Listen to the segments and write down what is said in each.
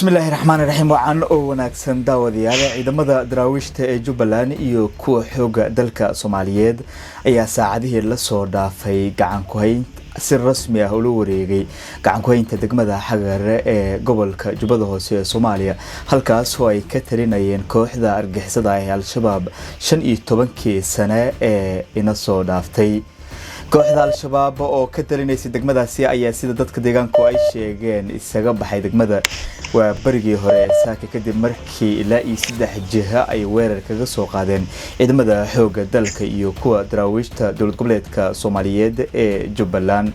Bismillaahi raxmaani raxiim. Wacan oo wanaagsan, daawadayaal. Ciidamada Daraawiishta ee Jubbaland iyo kuwa xooga dalka Soomaaliyeed ayaa saacadihii lasoo dhaafay gacan ku-hayn si rasmi ah ula wareegay gacan ku-haynta degmada Xagare ee gobolka Jubbada Hoose ee Soomaaliya, halkaas oo ay ka talinayeen kooxda argagixisada ee Al-Shabaab 15-kii sane ee ina soo dhaaftay. Kooxda Al-Shabaab oo ka talinaysay degmadaasi ayaa, sida dadka deegaanku ay sheegeen, isaga baxay degmada waa berigii hore ee saaka, kadib markii ilaa iyo saddex jiha ay weerar kaga soo qaadeen ciidamada xoogga dalka iyo kuwa Daraawiishta dowlad goboleedka Soomaaliyeed ee Jubbaland.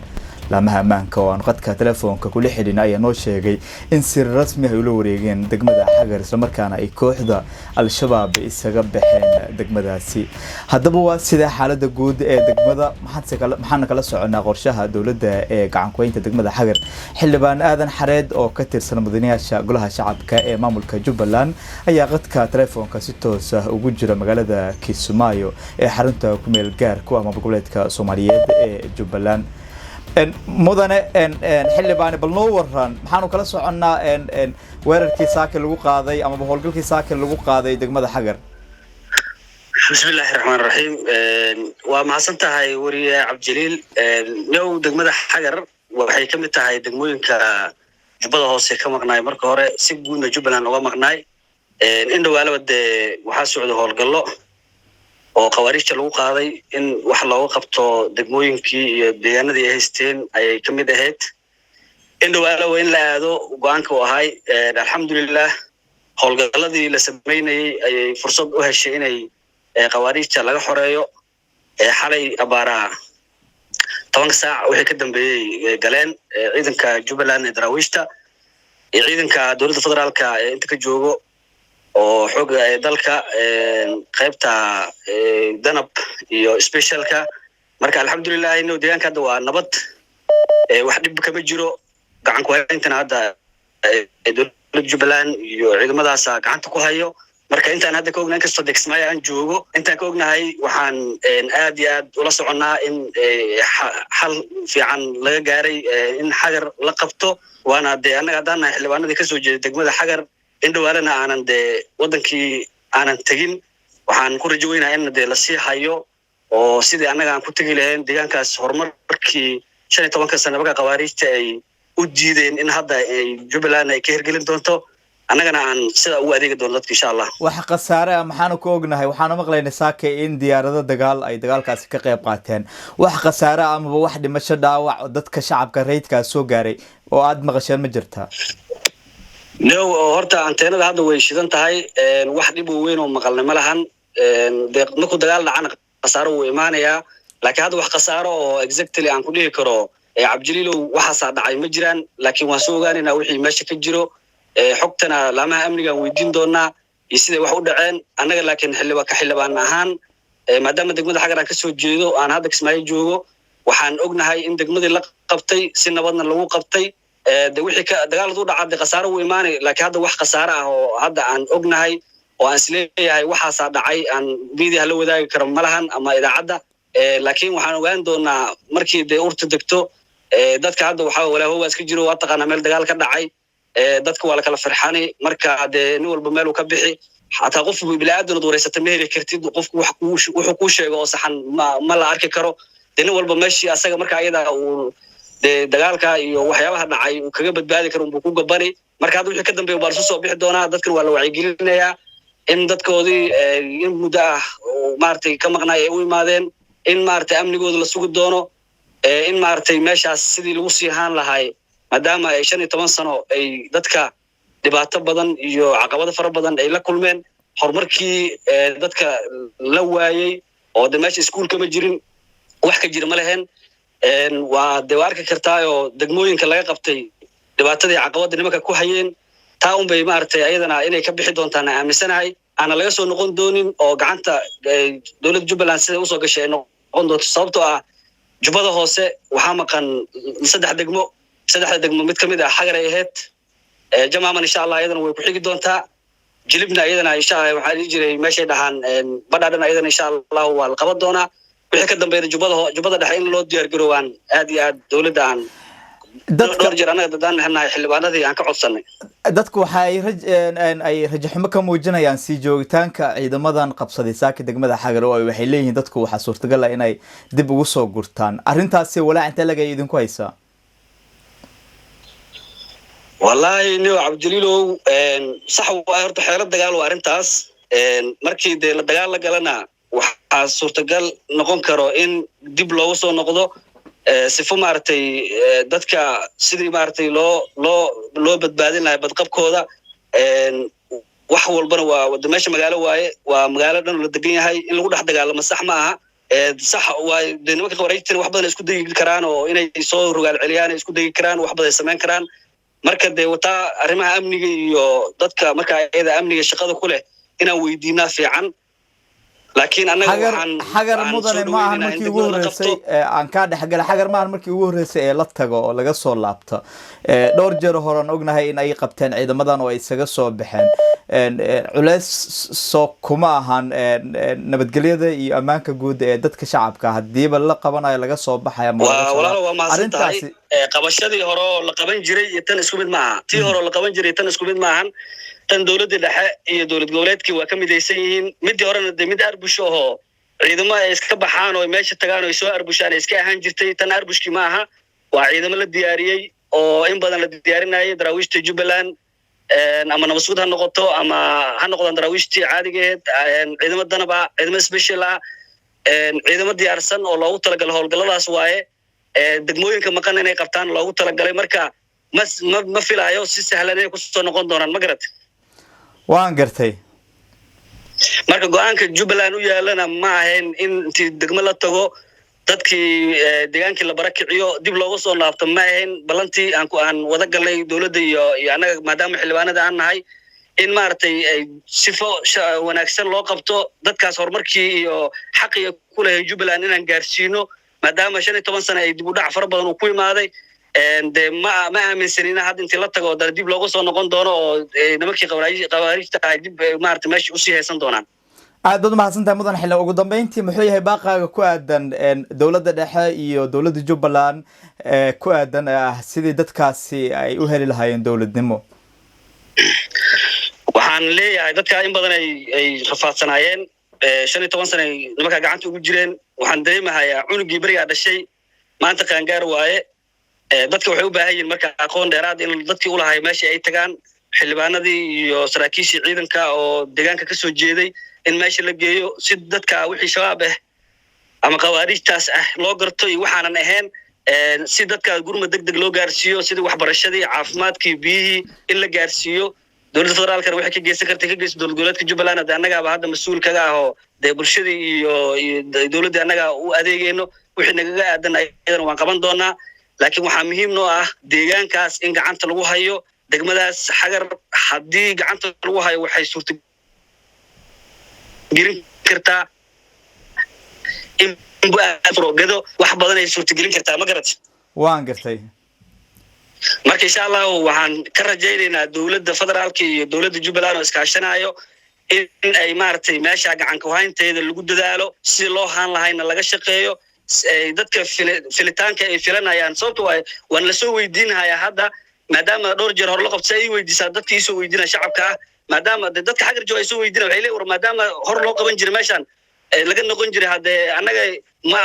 Laamaha ammaanka oo aan qadka telefoonka kula xidhin ayaa noo sheegay in si rasmi ay ula wareegeen degmada Xagar, islamarkaana ay kooxda Al-Shabaab isaga baxeen degmadaasi. Haddaba, waa sidee xaalada guud ee degmada? Maxaana kala soconaa qorshaha dowladda ee gacan ku-haynta degmada Xagar? Xildhibaan Aadan Xareed oo ka tirsan mudanayaasha golaha shacabka ee maamulka Jubbaland ayaa qadka telefoonka si toos ah ugu jira magaalada Kismaayo ee xarunta kumeel gaar ku ah maamul goboleedka Soomaaliyeed ee Jubbaland. Mudane xildhibaane, bal noo waran, maxaanu kala soconnaa weerarkii saaka lagu qaaday amaba howlgalkii saaka lagu qaaday degmada Xagar? Bismillahi raxmaan raxiim. Waa mahadsan tahay, weriye Cabdijaliil. Now, degmada Xagar waxay ka mid tahay degmooyinka Jubbada Hoose ka maqnaay marka hore, si guudna Jubbaland uga maqnaay. In dhawaalaba dee waxaa socda howlgallo oo khawaariijta lagu qaaday in wax looga qabto degmooyinkii iyo deegaanadii ay haysteen ayay ka mid ahayd. In dhawaalowa in la aado go-aanka u ahay. Alxamdulilah, howlgalladii la samaynayey ayay fursad u heshay inay khawaariijta laga xoreeyo. Xalay abaaraa 10-ka saac wixii ka dambeeyey galeen ciidanka Jubbaland ee Daraawiishta iyo ciidanka dowladda federaalka ee inta ka joogo oo xooga ee dalka, qaybta Danab iyo specialka. Marka alxamdulilah, ino deegaanka hadda waa nabad, wax dhib kama jiro. Gacan ku hayntana hadda dowladda Jubbaland iyo ciidamadaasa gacanta ku hayo. Marka intaan hadda ka ognahay, inkastoo Kismaayo aan joogo, intaan ka ognahay waxaan aad iyo aad ula soconnaa in xal fiican laga gaaray in Xagar la qabto. Waana dee annaga haddaan nahay xildhibaanadii kasoo jeeday degmada Xagar, in dhawaalana aanan dee waddankii aanan tegin, waxaan ku rajo weynaha in dee lasii hayo oo sidii annaga aan ku tegi lahayn deegaankaas. Horumarkii 15-ka sana marka khawaariijta ay u diideen in hadda ay Jubbaland ay ka hirgelin doonto, annagana aan sida ugu adeegi doono dadka, insha Allah. Wax khasaare ah maxaanu ka ognahay? Waxaanu maqlaynay saaka in diyaarado dagaal ay dagaalkaasi ka qayb qaateen. Wax khasaare ah amaba wax dhimasho, dhaawac dadka shacabka rayidkaa soo gaaray oo aada maqasheen ma jirtaa? No, horta anteenada hadda way shidan tahay. Wax dhib oo weyn oo maqalnay ma lahan. Dee markuu dagaal dhacana khasaaro wuu imaanayaa, laakiin hadda wax khasaaro oo exactly aan ku dhihi karo, Cabdijaliilow, waxaasaa dhacay ma jiraan. Laakiin waan soo ogaanaynaa wixii meesha ka jiro. Xogtana laamaha amnigaan weydiin doonaa iyo siday wax u dhaceen. Annaga laakiin xildhiba ka xildhibaan ahaan, maadaama degmada Xagar aan kasoo jeedo, aan hadda Kismaayo joogo, waxaan ognahay in degmadii la qabtay, si nabadna lagu qabtay. De wixii ka dagaaladu u dhaca de khasaaro wuu imaanay, laakiin hadda wax khasaare ah oo hadda aan ognahay oo aan isleeyahay waxaasaa dhacay aan media la wadaagi karo ma lahan ama idaacadda. Laakiin waxaan ogaan doonaa markii dee urta degto. Dadka hadda waxaa walaaho waa iska jiro, waa taqaanaa meel dagaal ka dhacay, dadka waa la kala firxani. Marka dee nin walba meel uu ka bixi, xataa qof bini'aadan ood wareysata ma heli kartid. Qofku wax wuxuu kuu sheego oo saxan ma la arki karo. Dee nin walba meeshii asaga marka ayada uu dee dagaalka iyo waxyaabaha dhacay uu kaga badbaadi karo unbuu ku gabani. Marka hadda wixii ka dambeeya baa lasu soo bixi doonaa. Dadkan waa la wacyigelinayaa in dadkoodii in muddo ah maaragtay ka maqnaay ay u imaadeen, in maaragtay amnigooda la sugi doono, in maaragtay meeshaas sidii lagu sii haan lahay, maadaama ay 15 sano ay dadka dhibaato badan iyo caqabado fara badan ay la kulmeen, horumarkii dadka la waayey oo de meesha iskuul kama jirin, wax ka jira ma lehen. Waa de waa arki kartaayoo degmooyinka laga qabtay dhibaatadii caqabada nimanka ku hayeen, taa un bay maaragtay ayadana inay ka bixi doontaan aan aaminsanahay, aana laga soo noqon doonin oo gacanta dowladda Jubbaland siday usoo gashay ay noqon doonto, sababtoo ah Jubbada Hoose waxaa maqan saddex degmo. Saddexda degmo mid ka mid ah Xagar ay ahayd. Jamaaman insha Allah ayadana way ku xigi doontaa. Jilibna iyadana insha Allah, waxaa dhihi jiray meeshay dhahaan Badhaadhana, iyadana insha Allah waa la qaban doonaa. Wixii ka dambeeyna Jubbada Dhexe in loo diyaar garoowaan aad iyo aad dowladda aan Dhowr jeer annaga dadaan nahay xildhibaanadii aan ka codsanay. Dadku waxa ay rajaxumo ka muujinayaan sii joogitaanka ciidamadan qabsaday saaka degmada Xagar, oo waxay leeyihiin dadku waxaa suurtagal ah inay dib ugu soo gurtaan. Arrintaasi walaac intee laga idinku haysaa? Wallaahi niyo Cabdijaliilow, sax waay, horta xeelad dagaal waa arrintaas. Markii dee la dagaal la galana, waxaa suurtagal noqon karo in dib loogu soo noqdo, sifo maaragtay dadka sidii maaragtay loo badbaadin lahay badqabkooda. Wax walbana waa meesha magaalo waaye, waa magaalo dhan la degan yahay, in lagu dhex dagaalamo sax ma aha. Sax waay, dee nimanka khawaarijtana wax badan isku dayi karaan oo inay soo rogaal celiyaan ay isku dayi karaan, wax badan ay samayn karaan. Marka dee wataa arrimaha amniga iyo dadka marka iyada amniga shaqada ku leh inaan weydiinaa fiican, laakiin annaga waxaan Xagar, mudane, ma ahan markii ugu horreysay aan kaa dhexgala. Xagar maahan markii ugu horreysay ee la tago oo laga soo laabto. Dhowr jeer horan ognahay in ay qabteen ciidamadan oo ay isaga soo baxeen. Culeys soo kuma ahan nabadgelyada iyo ammaanka guud ee dadka shacabka haddiiba la qabanayo laga soo baxaya? Walaalo, waa mahadsan tahay. Qabashadii hore oo la qaban jiray iyo tan isku mid maaha. Tii hore oo la qaban jiray tan isku mid maahan. Tan dowladda dhexe iyo dowlad goboleedkii waa ka midaysan yihiin. Midii horena dee mid arbusho ahoo ciidamo ay iska baxaan oo meesha tagaan oo ay soo arbushaan ay iska ahaan jirtay. Tan arbushkii ma aha, waa ciidamo la diyaariyey oo in badan la diyaarinayay, daraawiishta Jubbaland ama nabasugid ha noqoto ama ha noqdaan daraawiishtii caadigeed, ciidamo danab ah, ciidamo special ah, ciidamo diyaarsan oo loogu talagalay howlgalladaas waaye, degmooyinka maqan inay qabtaan loogu talagalay. Marka ma filaayo si sahlan inay kusoo noqon doonaan, ma garat? Waan gartay. Marka go-aanka Jubbaland u yaalana ma ahayn in intii degmo la tago dadkii deegaankii la barakiciyo dib looga soo laabto, ma ahayn. Ballantii aan wada galnay dowladda iyo annaga, maadaama xildhibaanada aan nahay, in maaragtay ay sifo wanaagsan loo qabto dadkaas, horumarkii iyo xaqii ku lahay Jubbaland inaan gaarsiino, maadaama 15 sano ay dib u dhac fara badan uu ku imaaday. Dee ma aaminsanina hadda intii la tago dana dib looga soo noqon doono oo nimankii khawaarijta ahay dib maaragtay meesha usii haysan doonaan. Aad baad umahadsantahay, mudan xildhibaan. Ugu dambeyntii, muxuu yahay baaqaaga ku aadan dowladda dhexe iyo dowladda Jubbaland ku aadan ah sidii dadkaasi ay u heli lahaayeen dowladnimo? Waxaan leeyahay dadka in badan ay rafaadsanaayeen, 15 sana ay nimankaa gacanta ugu jireen. Waxaan dareemahayaa cunugii berigaa dhashay maanta qaangaar waaye. Dadka waxay u baahan yihiin marka aqoon dheeraad in dadkii ulahay meesha ay tagaan, xildhibaanadii iyo saraakiishii ciidanka oo deegaanka ka soo jeeday in meesha la geeyo, si dadka wixii Shabaab ah ama khawaarijtaas ah loo garto iyo waxaanan ahayn, si dadka gurmad deg deg loo gaarsiiyo, sidii waxbarashadii, caafimaadkii, biyihii in la gaarsiiyo. Dowladda federaalkana waxay ka geysan kartay ka geyso. Dowlad goboleedka Jubbaland hadde annagaaba hadda mas-uul kaga ah oo dee bulshadii iyo dowladdii annagaa u adeegeyno. Wixii nagaga aadan ayadana waan qaban doonaa, laakiin waxaa muhiim noo ah deegaankaas in gacanta lagu hayo. Degmadaas Xagar haddii gacanta lagu hayo, waxay suurta gelin kartaa in gado wax badan ay suurtagelin kartaa, ma garat? Waan gartay. Marka insha Allahu waxaan ka rajaynaynaa dowladda federaalka iyo dowladda Jubbaland oo iskaashanayo in ay maaragtay meesha gacan kuhaynteeda lagu dadaalo, sidii loo haan lahayna laga shaqeeyo dadka filitaanka ay filanayaan. Sababto waay waan lasoo weydiinhayaa hadda, maadaama dhowr jeer hor la qabto, si ay weydiisaa dadka iisoo weydiinaya shacabka ah, maadaama de dadka Xagar jooga ay soo weydiinaya, waxay leeyihin, war maadaama hor loo qaban jiray meeshan laga noqon jiray, haddee annaga ma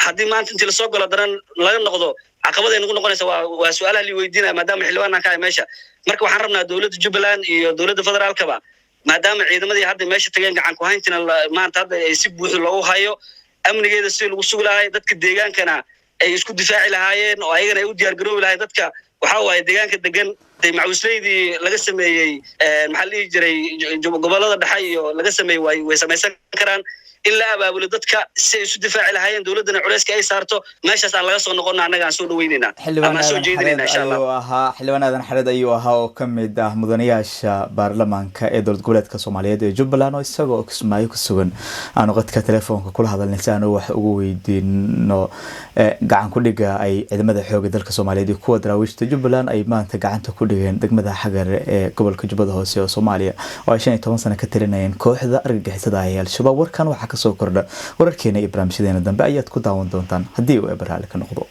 haddii maanta intii lasoo galo haddana laga noqdo, caqabad ay nagu noqonaysa. Waa su-aalaha li weydiinaya maadaama xildhibaan aan ka ahay meesha. Marka waxaan rabnaa dowladda Jubbaland iyo dowladda federaalkaba, maadaama ciidamadii hadda meesha tageen, gacan ku-hayntina maanta hadda ay si buuxda loogu hayo, amnigeeda sidii lagu sugi lahay, dadka deegaankana ay isku difaaci lahaayeen oo ayagana ay u diyaar garoobi lahayen. Dadka waxaa waaye deegaanka degan dee macawisleydii laga sameeyey, maxaa la dhihi jiray, gobolada dhexe iyo laga sameeyey, way samaysan karaan in la abaabulo dadka si ay isu difaaci lahaayeen, dowladdana culeyska ay saarto. Meeshaas aan laga soo noqono, annaga aan soo dhaweynayna Xildhibaan ama aan soo Aadan jeedinayna Xareed insha Allah. ayuu ahaa. Xildhibaan Aadan Xareed ayuu ahaa oo ka mid ah mudanayaasha baarlamaanka ee dowlad goboleedka Soomaaliyeed ee Jubbaland, oo isagoo Kismaayo ku sugan aanu qadka telefoonka kula hadalnay si aanu wax ugu weydiino gacan ku dhiga ay ciidamada xooga dalka Soomaaliyeed iyo kuwa daraawiishta Jubbaland ay maanta gacanta ku dhigeen degmada Xagar ee gobolka Jubbada Hoose oo Soomaaliya, oo ay 15 sano ka talinayeen kooxda argagixisada ah ee Al-Shabaab. Warkan waxaa kasoo kordha wararkeena iyo barnaamijyadeena dambe ayaad ku daawan doontaan haddii uu Eebbe raali ka noqdo.